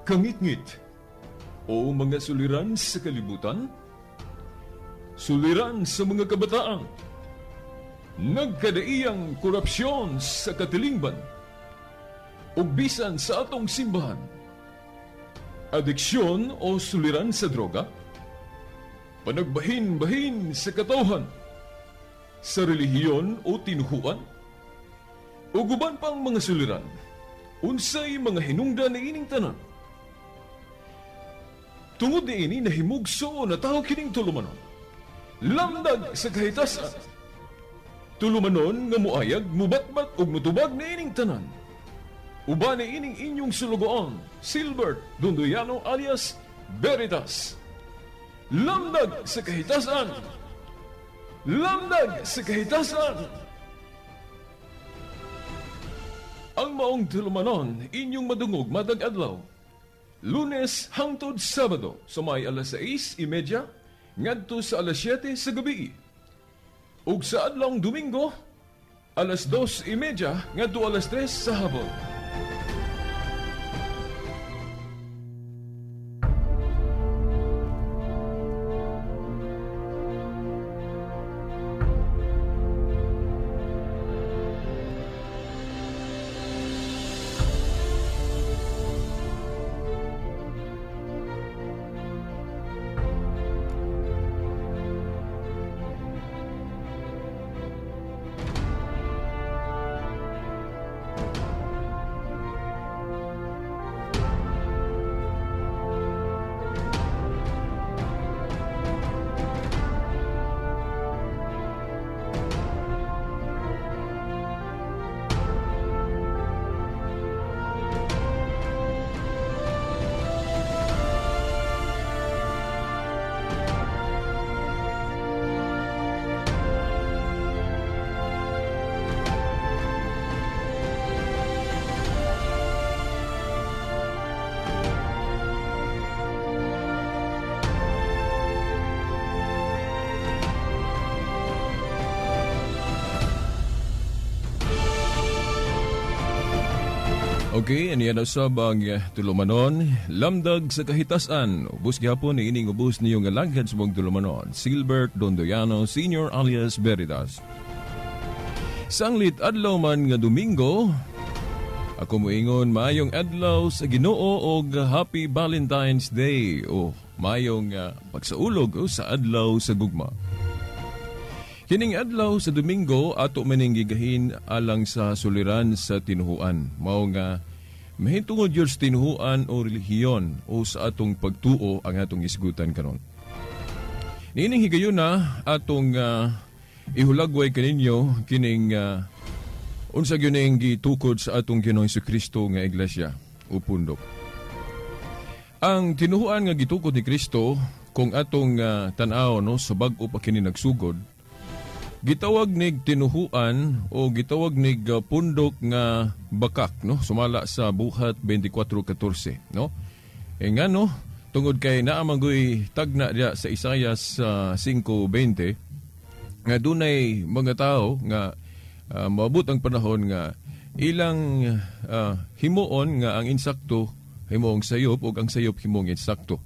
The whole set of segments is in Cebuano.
Kangitngit o mga suliran sa kalibutan, suliran sa mga kabataan, nagkadaiyang korupsyon sa katilingban, ug bisan sa atong simbahan, adiksyon o suliran sa droga, panagbahin-bahin sa katawhan, sa relihiyon o tinuhuan, ug uban pang mga suliran, unsay mga hinungdan niining tanan. Tungod niini nahimugso na tao kining tulumanon. Lamdag sa kahitasan. Tulumanon nga muayag, mubatbat ug mutubag niining tanan. Uban niining inyong sulugoon, Silbert Dondoyano alias Veritas. Lamdag sa kahitasan. Lamdag sa kahitasan. Ang maong tulumanon inyong madungog matag adlaw. Lunes hangtod Sabado sa may alas 6:30 ngadto sa alas 7 sa gabi. Ug sa adlawng Domingo alas 2:30 ngadto alas 3 sa hapon. Okay, aniya na usab ang tulumanon, lamdag sa kahitasan. Ubos gihapon ni ining ubos niyong alagad sa mong tulumanon, Silbert Dondoyano Senior alias Veritas. Sanglit adlaw man nga Domingo, ako moingon maayong adlaw sa Ginoo og Happy Valentine's Day o maayong pagsaulog o sa adlaw sa gugma. Kining adlaw sa Domingo ato maning gigahin alang sa suliran sa tinuhuan. Mao nga mahitungod gyud sa tinuhuan o relihiyon o sa atong pagtuo ang atong isgutan karon. Niining higayuna atong ihulagway kaninyo kining unsa gyud ning gitukod sa atong Ginoong Kristo nga iglesia o pundok. Ang tinuhuan nga gitukod ni Kristo kung atong tan-aw no sa bag-o pa kini nagsugod, gitawag nig tinuhuan o gitawag nig pundok nga bakak no sumala sa Buhat 24:14 no. E ngano tungod kay naa man goy tagna diya sa Isayas 5:20 nga dunay mga tao nga moabot ang panahon nga ilang himuon nga ang insakto himong sayop ug ang sayop himong insakto.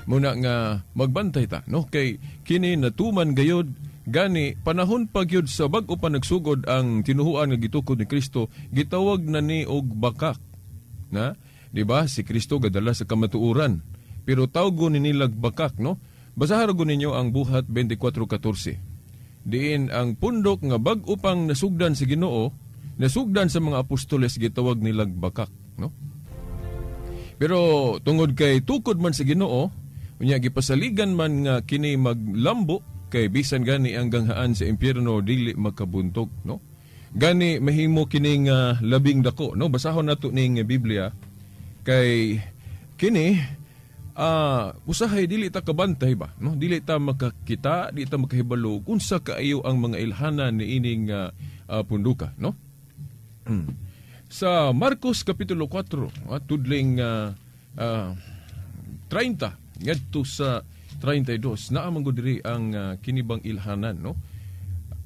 Muna nga magbantay ta no kay kini natuman gayod. Gani panahon pa gyud sa bag-o pa nagsugod ang tinuhuan nga gitukod ni Kristo, gitawag na ni og bakak. Na, di ba? Si Kristo gadala sa kamatuoran. Pero tawgon ni nilag bakak, no? Basahan ko ninyo ang Buhat 24:14. Diin ang pundok nga bag-o pang nasugdan sa Ginoo, nasugdan sa mga apostoles, gitawag nilag bakak, no? Pero tungod kay tukod man sa Ginoo, unya gipasaligan man nga kini maglambo kay bisan gani ang ganghaan sa impyerno dili makabuntog, no? Gani mahimo kining labing dako, no? Basahon nato ning Biblia kay kini usahay dili ta kabantay ba, no? Dili ta makakita, dili ta makahibalo unsa kaayo ang mga ilhanan niining punduka, no? Sa Marcos kapitulo 4, tudling 30 ngadto sa 32, naa man gud diri ang kinibang ilhanan, no?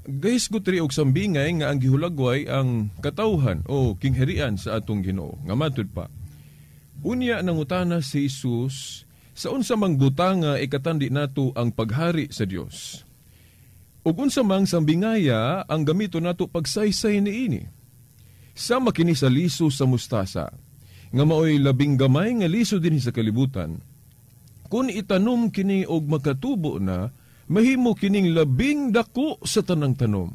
Gayos gud diri og sambingay nga ang gihulagway ang katawhan o kingharian sa atong Ginoo. Nga matud pa, Unya nangutana si Jesus, sa unsa mang butanga ikatandi nato ang paghari sa Dios? Ug unsa mang sambingaya ang gamito nato pagsaysay niini? Sama kini sa liso sa mustasa, nga maoy labing gamay nga liso dinhi sa kalibutan. Kun itanom kini og makatubo na, mahimo kining labing dako sa tanang tanom.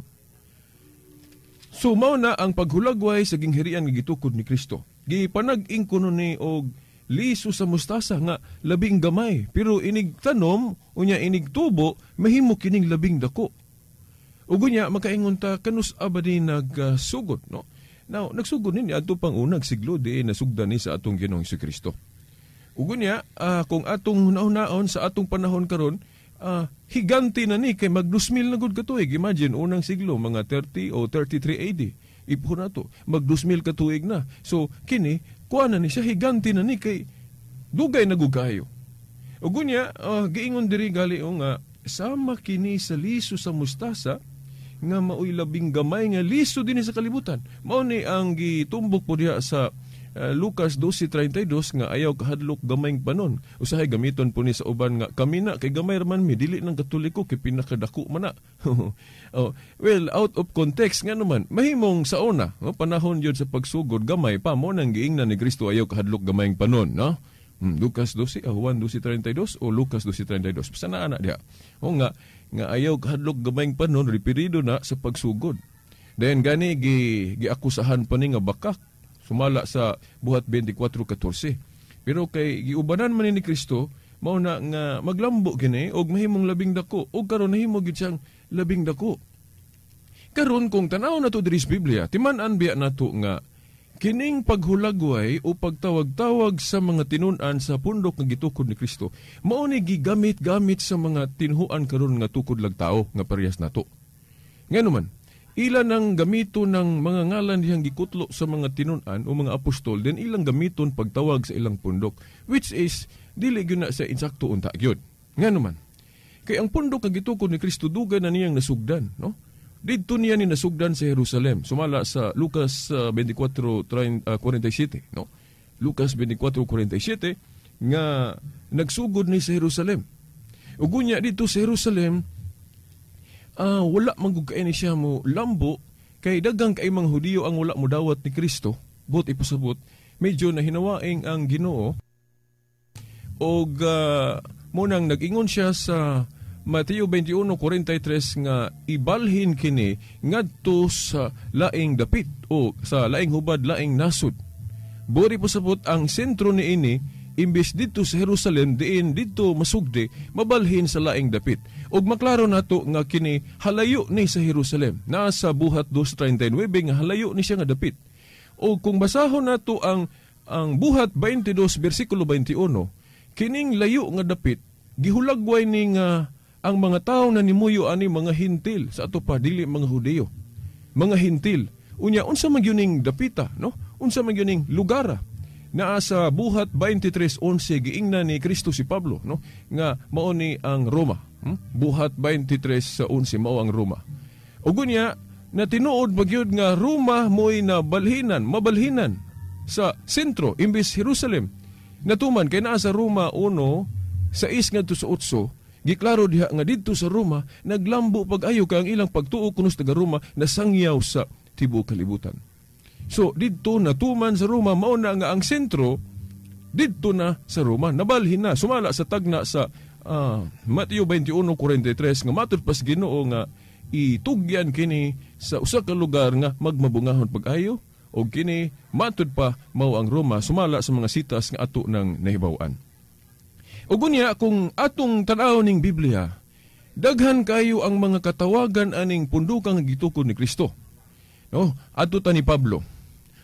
So mao na ang paghulagway sa gingharian nga gitukod ni Kristo. Gipanag-ing kuno ni og liso sa mustasa nga labing gamay, pero inig tanom unya inig tubo mahimo kining labing dako. Ug unya makaingon ta kanus aba ni nagsugod, no? Now, nagsugod ni adto pang unang siglo di nasugdan ni sa atong Ginoong Kristo. Ug unya kung atong hunahunaon sa atong panahon karon, higanti na ni kay mag 2000 na gud ka tuig. Imagine unang siglo mga 30 o 33 AD. Ipo na to, mag 2000 ka tuig na. So kini kuha na ni siya, higanti na ni kay dugay na gud kayo. Ug unya giingon diri gali nga sama kini sa liso sa mustasa nga maoy labing gamay nga liso dinhi sa kalibutan. Mao ni ang gitumbok po diha sa Lucas 12:32 nga ayaw kahadlok gamayng panon. Usahay gamiton po ni sa uban nga kami na kay gamay raman mi, dili nang Katoliko kay pinakadako man na. Oh, well, out of context nga naman, mahimong sa una, no, panahon yun sa pagsugod gamay pa mo nang giingnan ni Kristo ayaw kahadlok gamayng panon, no? Lucas 12, Juan 12:32 o Lucas 12:32. Basta na ana diha. O nga ayaw kahadlok gamayng panon referido na sa pagsugod. Then gani giakusahan pa ni nga bakak sumala sa Buhat 24:14. Pero kay giubanan man ni Kristo, mao na nga maglambo kini og mahimong labing dako, og karon nahimo gid siyang labing dako. Karon kung tan-aw nato diri sa Biblia, timan-an biya nato nga kining paghulagway o pagtawag-tawag sa mga tinun-an sa pundok nga gitukod ni Kristo, mao ni gigamit-gamit sa mga tinhuan karon nga tukod lag tao nga parehas nato. Ngano man, ilan ang gamito ng mga ngalan dihang gikutlo sa mga tinun-an o mga apostol, then ilang gamiton pagtawag sa ilang pundok, which is dili gyud na sa insakto unta gyud. Ngano man, kay ang pundok nga gitukod ni Kristo dugay na niyang nasugdan, no? Didto niya ni nasugdan sa Jerusalem, sumala sa Lucas 24:47, no? Lucas 24:47 nga nagsugod ni sa Jerusalem. Ug unya didto sa Jerusalem, wala man gud kay ni siya mo lambo kay daghang kay mga Hudiyo ang wala mo dawat ni Kristo. Buot ipasabot, medyo nahinawaing ang Ginoo og munang nag-ingon siya sa Mateo 21:43 nga ibalhin kini ngadto sa laing dapit o sa laing hubad, laing nasod. Buri pasabot ang sentro niini imbes didto sa Jerusalem diin didto masugdi, mabalhin sa laing dapit. Og maklaro nato nga kini halayo ni sa Jerusalem. Naa sa Buhat 2:39 nga halayo ni siya nga dapit. Og kung basahon nato ang Buhat 22 bersikulo 21, kining layo nga dapit gihulagway ni nga ang mga tawo na nimuyo ani mga Hintil sa ato pa, dili mga Hudiyo. Mga Hintil. Unya unsa man gyud ning dapita, no? Unsa man gyud ning lugara? Naa sa Buhat 23:11 giingnan ni Kristo si Pablo, no? Nga mao ni ang Roma. Buhat 23:11 mao ang Roma. Ug unya na tinuod ba gyud nga Roma mo'y nabalhinan, mabalhinan sa sentro imbes Jerusalem. Natuman kay naa sa Roma 1:6 ngadto sa 8, giklaro diha nga didto sa Roma naglambo pag-ayo kay ang ilang pagtuo kuno sa taga Roma nasangyaw sa tibuok kalibutan. So didto natuman sa Roma, mao na nga ang sentro didto na sa Roma, nabalhin na sumala sa tagna sa Mateo 21:43 nga matud pas Ginoo nga itugyan kini sa usa ka lugar nga magmabungahon pag-ayo, og kini matud pa mao ang Roma sumala sa mga sitas nga ato nang nahibaw-an. Ug unya kung atong tan-aw ning Biblia, daghan kayo ang mga katawagan aning pundukang gitukod ni Kristo. No, adto ta ni Pablo.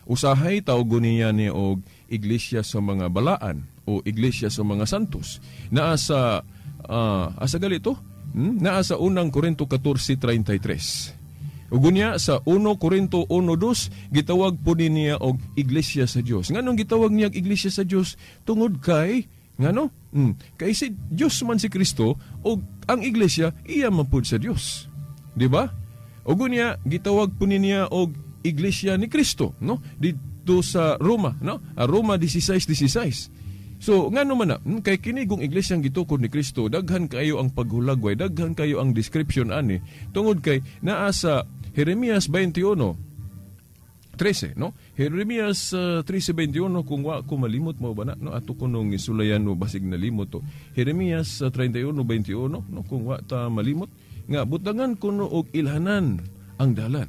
Usahay tawgon niya ni og iglesia sa mga balaan o iglesia sa mga santos. Naa sa asa galito? Naa sa unang Korinto 14:33. Ug unya sa 1 Korinto 1:2 gitawag po ni niya og iglesia sa Dios. Nganong gitawag niya og iglesia sa Dios? Tungod kay ngano? Kay si Dios man si Kristo og ang iglesia iya man pud sa Dios. Di ba? Ug unya gitawag po niya og iglesia ni Kristo, no? Di Didto sa Roma, no? Roma 16:16. So ngano man na kay kini gong iglesyang gitukod ni Kristo, daghan kayo ang paghulagway, daghan kayo ang description ani tungod kay naa sa Jeremias 21:13, no? Jeremias 13:21, kung wa ko malimot, mo ba na, no? Ato kunong isulayan mo, basig nalimot to. Jeremias 31:21, no, kung wa ta malimot, nga butangan kuno og ilhanan ang dalan.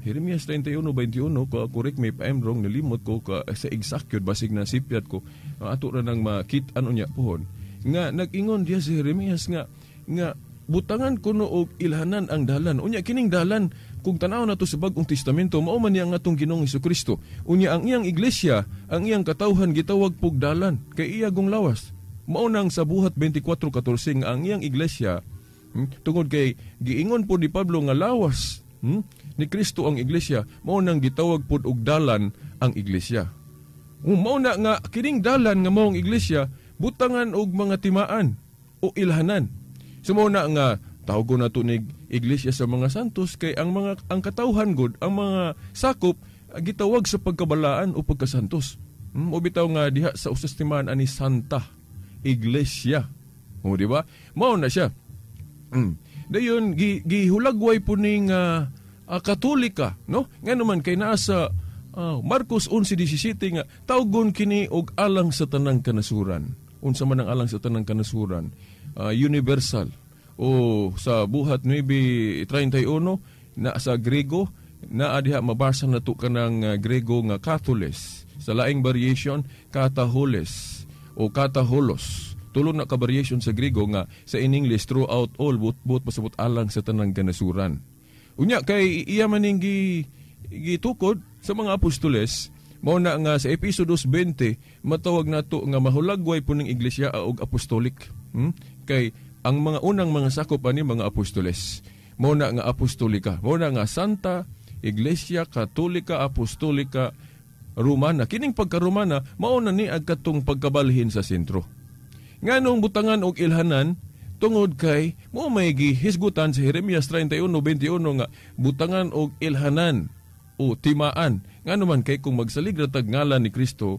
Jeremias 31:21 ko, correct me if I'm wrong, nalimot ko ka sa exact yun, basig na sipyat ko. Ato ra nang makit ano niya pohon nga nag-ingon diya si Jeremias nga nga butangan kuno og ilhanan ang dalan. Unya kining dalan, kung tan-aw nato sa Bag-ong Testamento, mao man niya ang atong Ginoong Hesukristo. Unya ang iyang iglesia, ang iyang katawhan, gitawag pug dalan kay iya gong lawas. Mao nang sa Buhat 24:14 nga ang iyang iglesia, tungod kay giingon po ni Pablo nga lawas ni Kristo ang iglesia, mao nang gitawag pud og dalan ang iglesia. Mao na nga kining dalan nga mao ang iglesia, butangan og mga timaan o ilhanan. So mao na nga tawgon nato ni iglesia sa mga santos kay ang mga ang katawhan gud, ang mga sakop, gitawag sa pagkabalaan o pagkasantos. O bitaw nga diha sa usas timaan ani Santa Iglesia. O di ba? Mao na siya. Dayon gihulagway po ning Katolika, no? Ngano man kay naa sa Marcos 11:17 nga tawgon kini og alang sa tanang kanasuran. Unsa man ang alang sa tanang kanasuran? Universal. O sa Buhat 9:31 na sa Grego, naa diha mabasa nato kanang Grego nga Katholes. Sa laing variation, Kataholes o Kataholos. Tulo na ka variation sa Grego nga sa in English throughout all, but pasabot alang sa tanang kanasuran. Unya kay iya maning gitukod sa mga apostoles, mao na nga sa Episo 2:20 matawag nato nga mahulagway po ning iglesia og apostolic. Kay ang mga unang mga sakop ani mga apostoles. Mao na nga apostolika, mao na nga Santa Iglesia Katolika Apostolika Romana. Kining pagka-Romana mao na ni ag katong pagkabalhin sa sentro. Nganong butangan og ilhanan? Tungod kay mo may gihisgutan sa Jeremias 31:21 nga butangan og ilhanan o timaan. Ngano man kay kung magsalig ra tag ngalan ni Kristo,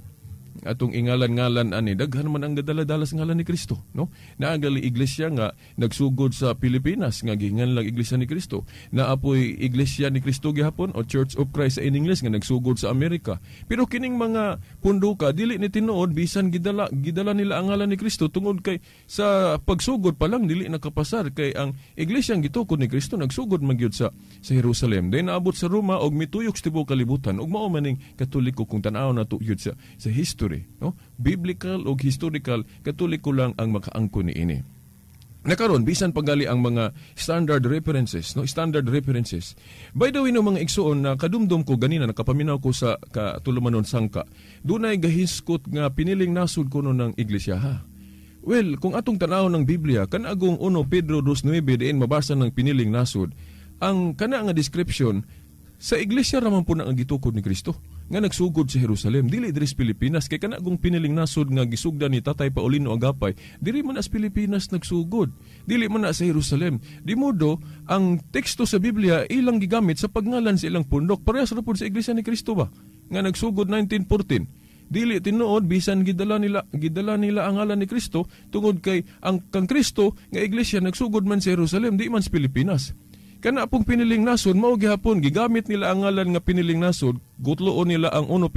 atong ingalan-ngalan ani, daghan man ang gadala-dala sa ngalan ni Kristo, no? Naagali iglesia nga nagsugod sa Pilipinas nga gihinganlag Iglesia ni Kristo. Naapoy Iglesia ni Kristo gihapon o Church of Christ in English nga nagsugod sa Amerika. Pero kining mga punduka dili ni tinuod bisan gidala gidala nila ang ngalan ni Kristo, tungod kay sa pagsugod pa lang dili nakapasar kay ang iglesia ang gitukod ni Kristo nagsugod man gyud sa Jerusalem. Then naabot sa Roma og mituyok sa tibuok kalibutan, ug mao maning Katoliko kung tan-aw nato gyud sa history, no? Biblical o historical, Katoliko lang ang makaangkon niini. Nakaron bisan pagali ang mga standard references, no? Standard references. By the way, no, mga igsuon, na kadumdum ko ganina, nakapaminaw ko sa katulumanon sangka. Dunay gahiskot nga piniling nasud kuno ng iglesia, ha. Well, kung atong tan-aw ng Biblia, kanagong 1 Pedro 2:9 diin mabasa ng piniling nasud, ang kana nga description sa iglesia raman po na ang gitukod ni Kristo nga nagsugod sa Jerusalem, dili diri sa Pilipinas, kay kanagong piniling nasod nga gisugdan ni Tatay Paulino Agapay, diri man sa Pilipinas nagsugod, dili man na sa Jerusalem. Di modo ang teksto sa Biblia ilang gigamit sa pagngalan sa ilang pundok, parehas ra pud sa Iglesia ni Kristo ba nga nagsugod 1914. Dili tinuod bisan gidala nila ang ngalan ni Kristo, tungod kay ang kang Kristo nga iglesia nagsugod man sa Jerusalem, di man sa Pilipinas. Kana pong piniling nasod, mao gihapon gigamit nila ang ngalan nga piniling nasod, gutloon nila ang 1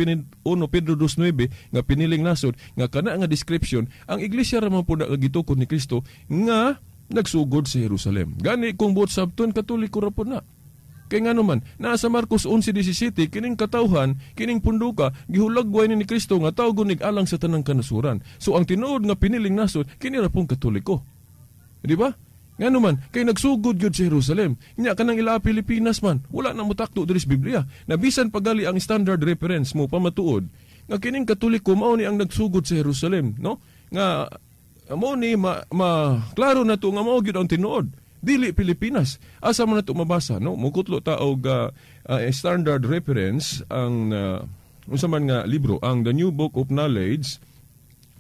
Pedro 2:9 nga piniling nasod, nga kana nga description ang iglesia ra man pud nga gitukod ni Kristo nga nagsugod sa Jerusalem. Gani kung buot sabton, Katoliko ra pud na. Kay ngano man, naa sa Marcos 11:17, kining katawhan, kining punduka, gihulagway ni Kristo nga tawgon nig alang sa tanang kanasuran. So ang tinuod nga piniling nasod, kini ra pong Katoliko. Di ba? Ngano man, kay nagsugod gyud sa Jerusalem. Nya kanang ila Pilipinas man, wala na motakdo diri sa Biblia. Nabisan pagali ang standard reference mo pamatuod nga kining Katoliko mao ni ang nagsugod sa Jerusalem, no? Nga mao ni ma klaro na to nga mao gyud ang tinuod. Dili Pilipinas. Asa man nato mabasa, no? Mukutlo ta og standard reference ang unsa man nga libro, ang The New Book of Knowledge.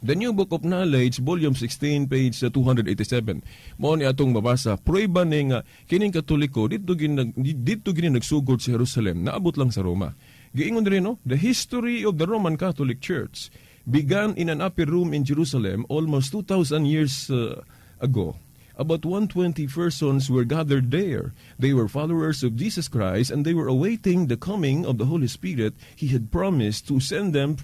The New Book of Knowledge, Volume 16, page 287. Mao ni atong mabasa. Prueba ni nga kining Katoliko didto gini nagsugod sa Jerusalem, naabot lang sa Roma. Giingon rin, no, the history of the Roman Catholic Church began in an upper room in Jerusalem almost 2,000 years ago. About 120 persons were gathered there. They were followers of Jesus Christ and they were awaiting the coming of the Holy Spirit He had promised to send them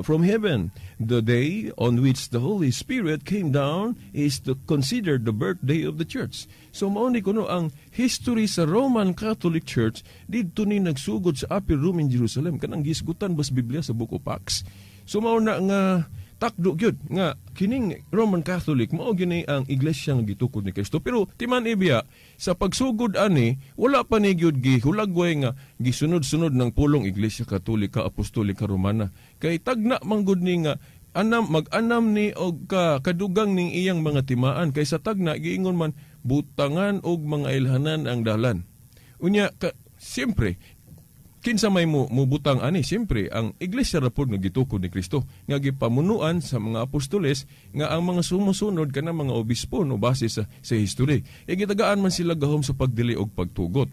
from heaven. The day on which the Holy Spirit came down is considered the birthday of the church. So mao ni kuno ang history sa Roman Catholic Church didto ni nagsugod sa upper room in Jerusalem, kanang gisgutan bas Biblia sa Book of Acts. So mao na nga takdo gyud nga kining Roman Catholic mao gini ang iglesia nga gitukod ni Kristo. Pero timan ibiya sa pagsugod ani, wala pa ni gyud gihulagway nga gisunod-sunod ng pulong Iglesia Katolika Apostolika Romana, kay tagna manggod ni nga anam mag-anam ni og ka kadugang ning iyang mga timaan, kay sa tagna giingon man butangan og mga ilhanan ang dalan. Unya ka, siyempre kinsa may mo mubutang ani? Siyempre ang iglesia ra pod nga gitukod ni Kristo nga gipamunuan sa mga apostoles, nga ang mga sumusunod kanang mga obispo, no, base sa history e gitagaan man sila gahom sa pagdili og pagtugot.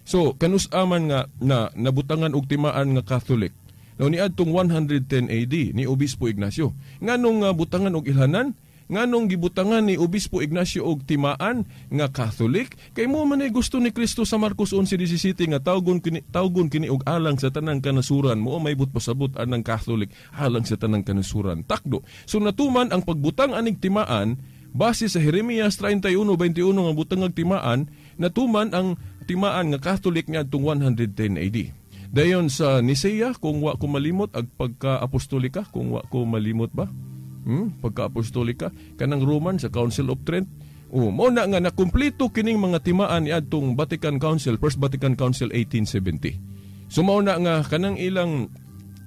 So kanus-a man nga na nabutangan og timaan nga Catholic, no, niadtong 110 AD ni Obispo Ignacio? Nganong butangan og ilhanan? Nganong gibutangan ni Obispo Ignacio og timaan nga Catholic? Kay mo man ay gusto ni Kristo sa Marcos 11:17 nga tawgon kini og alang sa tanang kanasuran. Mo may but pasabot anang Catholic, alang sa tanang kanasuran. Takdo. So natuman ang pagbutang anig timaan base sa Jeremias 31:21 nga butang og timaan, natuman ang timaan nga Catholic ngadtong 110 AD. Dayon sa Nisea, kung wa ko malimot, ag pagka-apostolika, kung wa ko malimot ba? Pagka-apostolika kanang Roman sa Council of Trent. Oh, mao na nga nakumpleto kining mga timaan niadtong Vatican Council, First Vatican Council 1870. So mao na nga kanang ilang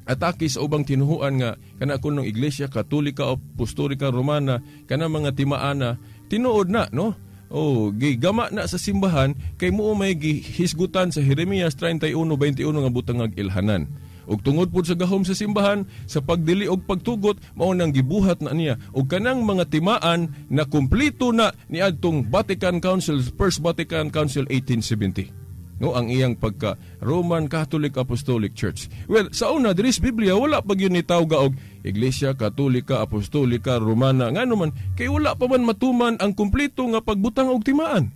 atake sa ubang tinuhuan nga kana kunong Iglesia Katolika Apostolika Romana, kanang mga timaana, tinuod na, no? Oh, gigama na sa simbahan kay mo may gihisgutan sa Jeremias 31:21 nga butangag ilhanan. Ug tungod pud sa gahom sa simbahan sa pagdili og pagtugot, mao nang gibuhat na niya og kanang mga timaan na kumpleto na niadtong Vatican Council, First Vatican Council 1870, no, ang iyang pagka Roman Catholic Apostolic Church. Well, sa una diri sa Biblia wala pa gyud ni tawga og Iglesia Katolika Apostolika Romana, ngano man kay wala pa man matuman ang kumpleto nga pagbutang og timaan.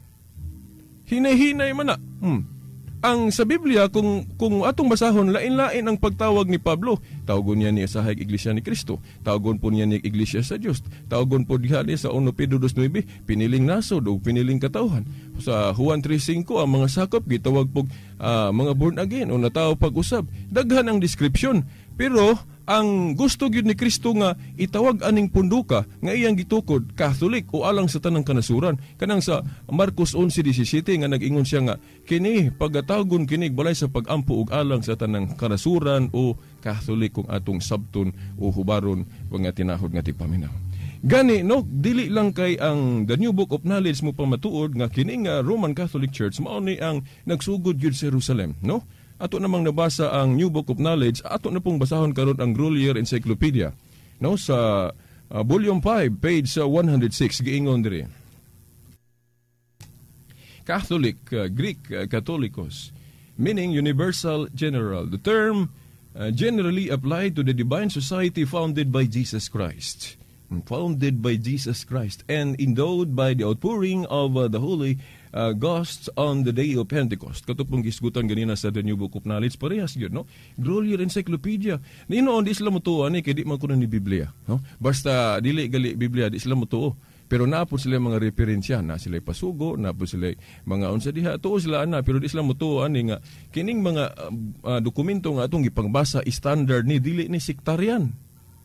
Hinay-hinay man na. Ang sa Biblia, kung atong basahon, lain-lain ang pagtawag ni Pablo. Tawagon niya ni usahay Iglesia ni Kristo. Tawagon po niya ni Iglesia sa Dios. Tawagon po diha ni sa 1 Pedro 2:9, piniling nasod o piniling katawhan. Sa Juan 3:5, ang mga sakop gitawag po mga born again o natawo pag-usab. Daghan ang description. Pero ang gusto gyud ni Kristo nga itawag aning punduka nga iyang gitukod, Catholic o alang sa tanang kanasuran. Kanang sa Marcos 11:17 nga nag-ingon siya nga kini pagatagon kini balay sa pag-ampo ug alang sa tanang kanasuran o Catholic, kung atong sabton o hubaron mga tinahod nga tipaminaw. Gani, no, dili lang kay ang The New Book of Knowledge mo pamatuod nga kini nga Roman Catholic Church mao ni ang nagsugod gyud sa Jerusalem, no? Ato namang nabasa ang New Book of Knowledge, ato na pong basahon karon ang Grolier Encyclopedia. No, sa volume 5, page 106, giingon diri. Catholic, Greek, Katholikos, meaning universal, general. The term generally applied to the divine society founded by Jesus Christ. Founded by Jesus Christ and endowed by the outpouring of the Holy Ghost on the day of Pentecost. Kato pong gisgutan ganina sa The New Book of Knowledge, parehas yun, no? Grolier Encyclopedia. Nino, di sila motuo ani, kay di man kuno ni Biblia. No? Basta dili gali Biblia, di sila motuo. Pero naa po sila mga referensya, na sila pasugo, naa po sila mga unsa diha, tuo sila ana, pero di sila motuo ani nga kining mga dokumento nga atong gipangbasa, standard ni, dili ni sectarian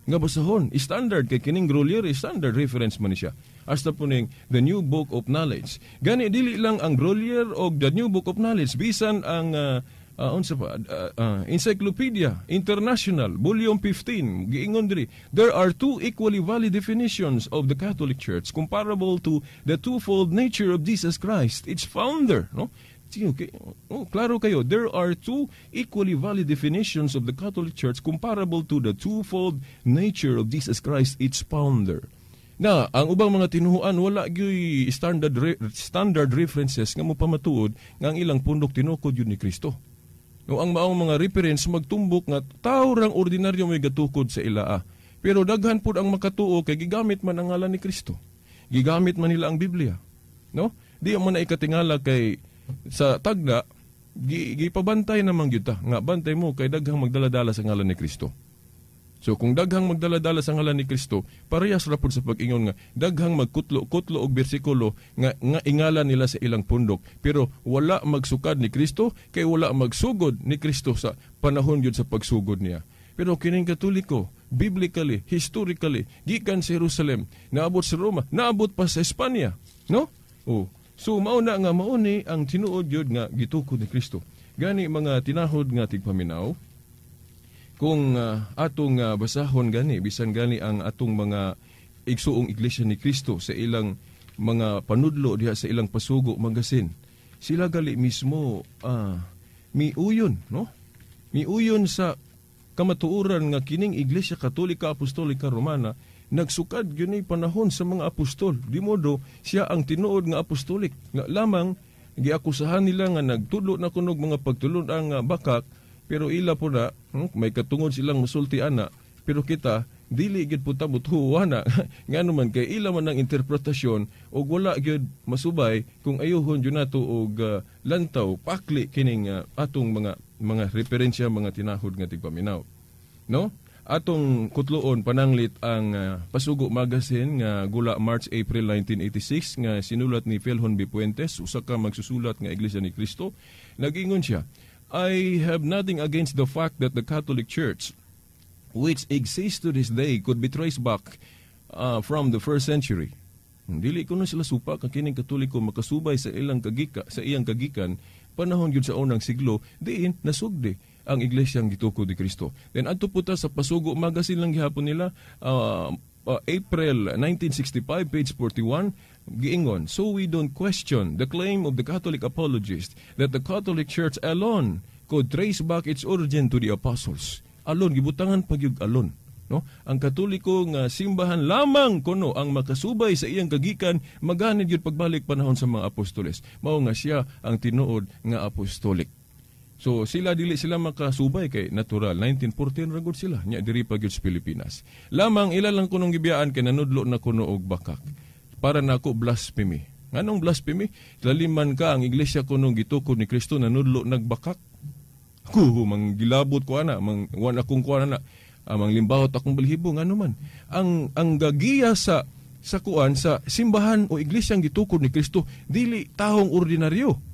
nga basahon. Standard kay kining Grolier, standard reference man ni siya. Hasta po ning The New Book of Knowledge. Gani dili lang ang Grolier og The New Book of Knowledge, bisan ang unsa pa, Encyclopedia International Volume 15, giingon diri, there are two equally valid definitions of the Catholic Church comparable to the twofold nature of Jesus Christ, its founder, no? Okay. Oh, klaro kayo, there are two equally valid definitions of the Catholic Church comparable to the twofold nature of Jesus Christ, its founder. Na, ang ubang mga tinuhuan, wala gyuy standard references nga mopamatuod nga ang ilang pundok tinukod yun ni Kristo. No, ang maong mga reference magtumbok nga tao rang ordinaryo may gatukod sa ilaa. Pero daghan pud ang makatuo kay gigamit man ang ngalan ni Kristo. Gigamit man nila ang Biblia. No? Di mo na ikatingala kay sa tagda gipabantay naman gyud ta nga bantay mo kay daghang magdala-dala sa ngalan ni Kristo. So kung daghang magdala-dala sa ngalan ni Kristo, parehas ra pud sa pag-ingon nga daghang magkutlo-kutlo og bersikulo nga ingalan nila sa ilang pundok, pero wala magsukad ni Kristo kay wala magsugod ni Kristo sa panahon gyud sa pagsugod niya. Pero kining Katoliko, biblically, historically, gikan sa Jerusalem, naabot sa Roma, naabot pa sa Espanya, no? Oh. So mao na nga mao ni ang tinuod gyud nga gitukod ni Kristo. Gani mga tinahod nga tigpaminaw, kung atong basahon gani bisan gani ang atong mga igsuong Iglesia ni Kristo sa ilang mga panudlo diha sa ilang Pasugo Magazine, sila gali mismo miuyon, no? Miuyon sa kamatuoran nga kining Iglesia Katolika Apostolika Romana nagsukad gyud ni panahon sa mga apostol. Di modo siya ang tinuod nga apostolik. Nga lamang giakusahan nila nga nagtudlo na kunog mga pagtulon-an nga bakak, pero ila po na, may katungod silang musulti ana, pero kita dili gyud po ta motuo ana. Ngano man kay ila man ang interpretasyon og wala gyud masubay kung ayuhon gyud nato og lantaw pakli kining atong mga referensya, mga tinahod nga tigpaminaw, no? Atong kutloon pananglit ang Pasugo Magazine nga gula March April 1986 nga sinulat ni Felhon B. Puentes, usa ka magsusulat nga Iglesia ni Cristo. Nagingon siya, "I have nothing against the fact that the Catholic Church, which exists to this day, could be traced back from the first century." Dili ko na sila supa kang kining Katoliko makasubay sa ilang kagika, sa iyang kagikan panahon gyud sa unang siglo diin nasugdi ang iglesyang gitukod ni Kristo. Then adto po ta sa Pasugo Magazine lang gihapon nila, April 1965, page 41, giingon, "So we don't question the claim of the Catholic apologist that the Catholic Church alone could trace back its origin to the apostles." Alone, gibutangan pagyug alone. No? Ang Katoliko nga simbahan lamang kuno ang makasubay sa iyang kagikan maganid gyud pagbalik panahon sa mga apostoles. Mao nga siya ang tinuod nga apostolic. So sila dili sila makasubay kay natural 1914 ra gud sila nya diri pa gyud sa Pilipinas. Lamang ila lang kunong gibiyaan kay nanudlo na kuno og bakak. Para nako blasphemy. Nganong blasphemy? Laliman ka ang iglesia kunong gitukod ni Kristo nanudlo nagbakak. Ku manggilabot ko ana, mang wan akong kuan ana, manglimbahot akong balhibo ngano man. Ang gagiya sa kuan sa simbahan o iglesyang gitukod ni Kristo dili tahong ordinaryo.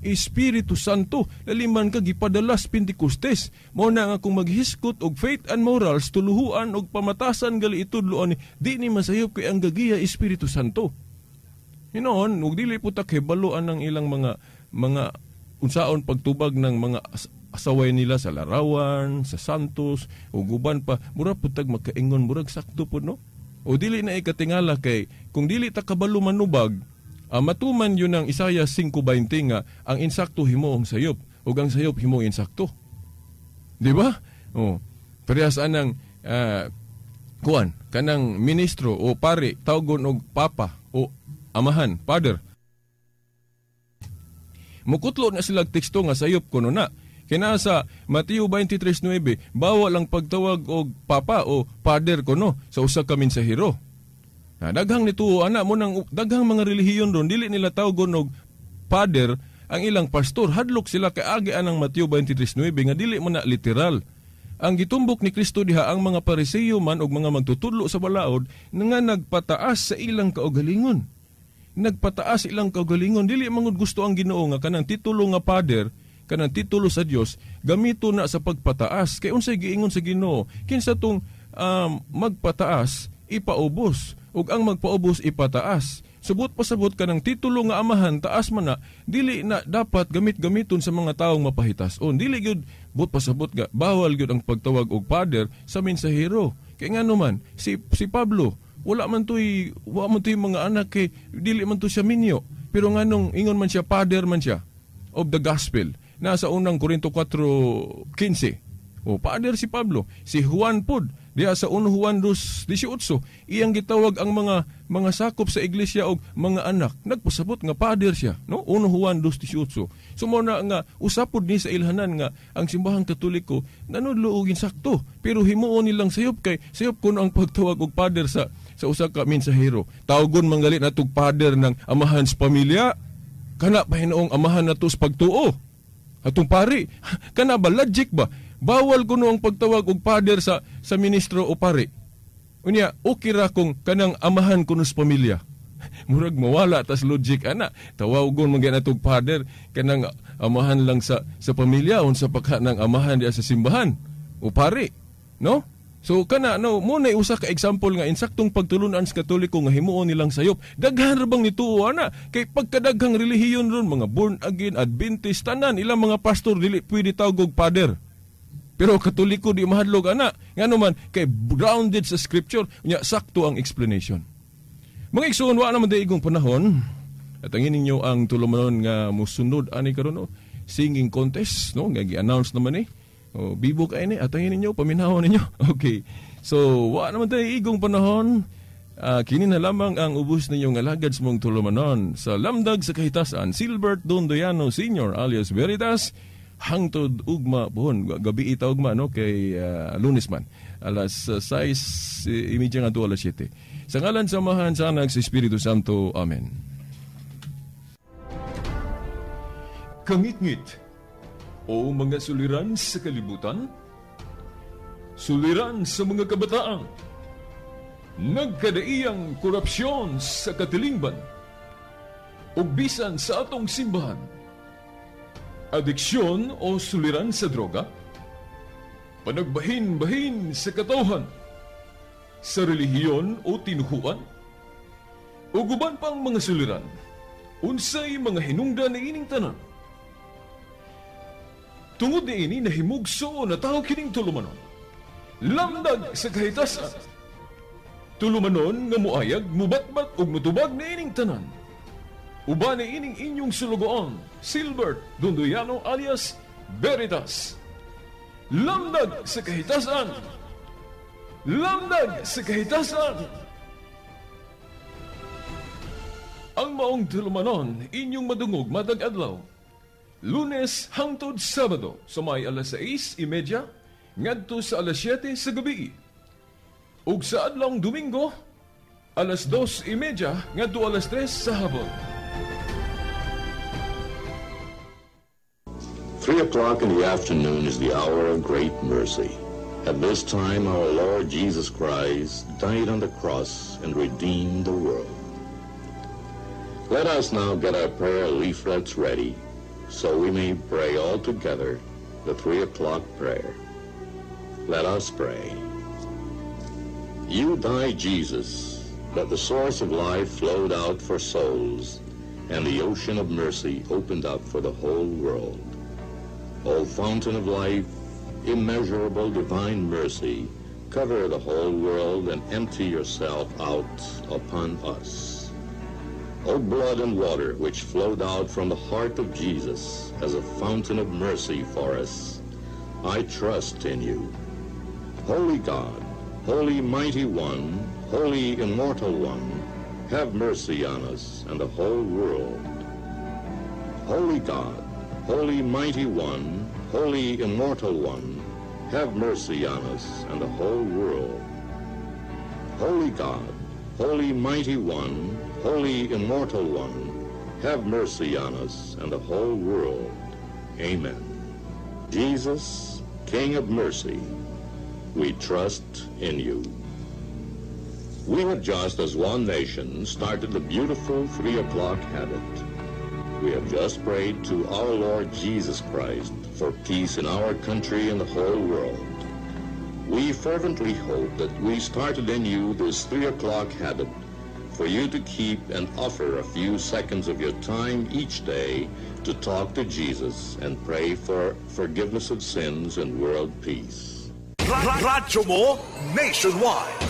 Espiritu Santo, laliman ka gipadalas Pentecostes. Mao na nga kung maghiskot og faith and morals, tuluhuan og pamatasan gali itudloan ni, di ni masayop kay ang gagiya Espiritu Santo. Hinoon, ug dili po ta kahibaloan ng ilang mga unsaon pagtubag ng mga asaway nila sa larawan, sa santos, ug uban pa, murag pud tag makaingon, murag sakto pud, no? O dili na ikatingala kay kung dili ta kabalo manubag, matuman yun ang Isaiah 5:20 nga ang insakto himuong sayop ug ang sayop himuong insakto. Di ba? Oh. Parehas anang kuan kanang ministro o pari tawgon og papa o amahan, father. Mukutlo na sila teksto nga sayop kuno na. Kina sa Mateo 23:9, bawal ang pagtawag og papa o father kuno sa usa ka mensahero. Na, daghang nituo ana mo nang daghang mga relihiyon ron dili nila tawgon og father ang ilang pastor. Hadlok sila kay agi anang Mateo 23:9 nga dili mo na literal. Ang gitumbok ni Kristo diha ang mga Pariseo man og mga magtutudlo sa balaod nga nagpataas sa ilang kaugalingon. Nagpataas ilang kaugalingon, dili mangud gusto ang Ginoo nga kanang titulo nga father, kanang titulo sa Dios gamito na sa pagpataas. Kay unsay giingon sa Ginoo? Kinsa tong magpataas ipaubos, ug ang magpaubos ipataas. Subot pasabot kanang titulo nga amahan taas man na, dili na dapat gamit-gamiton sa mga taong mapahitas-on. Dili gyud but pasabot ga bawal gyud ang pagtawag og father sa mensahero. Kay ngano man si Pablo wala man tuy mga anak kay dili man to siya minyo. Pero nganong ingon man siya father man siya of the gospel. Nasa unang Korinto 4:15. O father si Pablo, si Juan pod Diha sa 1 Juan 2:18, iyang gitawag ang mga sakop sa iglesia og mga anak. Nagpasabot nga father siya, no? 1 Juan 2:18. So mo na nga usapod ni sa ilhanan nga ang simbahang Katoliko nanudlo og insakto, pero himuon nilang sayop kay sayop kuno ang pagtawag og father sa usa ka mensahero. Tawgon manggali natog father ng amahan sa pamilya. Kana pa hinuong amahan nato sa pagtuo. Atong pari, kana ba logic ba? Bawal kuno ang pagtawag og father sa ministro o pari. Unya, okay ra kung kanang amahan kuno sa pamilya. Murag mawala tas logic ana. Tawagon man gyud atog father kanang amahan lang sa pamilya unsa pa ka nang amahan diha sa simbahan o pari, no? So kana no mo na usa ka example nga insaktong pagtulunan sa Katoliko nga himuon nilang sayop. Daghan ra bang nituo ana kay pagkadaghang relihiyon ron, mga born again, Adventist, tanan ilang mga pastor dili pwede tawag og father. Pero Katoliko di mahadlok ana. Ngano man kay grounded sa scripture, unya sakto ang explanation. Mga igsoon, wa naman igong panahon. At angin ninyo ang tulumanon nga musunod ani karon, no? Singing contest, no, nga gi-announce naman ni. Oh, bibo kay ni, atangin ninyo, paminawon ninyo. Okay. So, wa naman tayo igong panahon. Kini na lamang ang ubos ninyong alagad sa mong tulumanon sa Lamdag sa Kahitasan, Silbert Dondoyano Sr. alias Veritas, hangtod ugma buhon, gabi ita ugma, no, kay Lunes man, alas 6:30 ngadto alas 7. Sa ngalan sa Amahan, sa Anak, sa Espiritu Santo. Amen. Kangitngit o mga suliran sa kalibutan, suliran sa mga kabataan, nagkadaiyang korupsyon sa katilingban, ug bisan sa atong simbahan, adiksyon o suliran sa droga, panagbahin-bahin sa katawhan, sa relihiyon o tinuhuan, ug uban pang mga suliran, unsay mga hinungdan niining tanan. Tungod niini nahimugso na tao kining tulumanon. Lamdag sa kahitasan. Tulumanon nga muayag, mubatbat ug mutubag niining tanan. Uban niining inyong sulugoon, Silbert Dondoyano alias Veritas. Lamdag sa kahitasan. Lamdag sa kahitasan. Ang maong tulumanon inyong madungog matag adlaw. Lunes hangtod Sabado sa may alas 6:30 ngadto sa alas 7 sa gabi. Ug sa adlawng Domingo alas 2:30 ngadto alas 3 sa hapon. 3:00 in the afternoon is the hour of great mercy. At this time, our Lord Jesus Christ died on the cross and redeemed the world. Let us now get our prayer leaflets ready, so we may pray all together the 3 o'clock prayer. Let us pray. You died, Jesus, that the source of life flowed out for souls, and the ocean of mercy opened up for the whole world. O fountain of life, immeasurable divine mercy, cover the whole world and empty yourself out upon us. O blood and water which flowed out from the heart of Jesus as a fountain of mercy for us, I trust in you. Holy God, Holy Mighty One, Holy Immortal One, have mercy on us and the whole world. Holy God, Holy Mighty One, Holy Immortal One, have mercy on us and the whole world. Holy God, Holy Mighty One, Holy Immortal One, have mercy on us and the whole world. Amen. Jesus, King of mercy, we trust in you. We have just as one nation started the beautiful 3 o'clock habit. We have just prayed to our Lord Jesus Christ for peace in our country and the whole world. We fervently hope that we started in you this 3 o'clock habit for you to keep and offer a few seconds of your time each day to talk to Jesus and pray for forgiveness of sins and world peace. Radyo mo nationwide.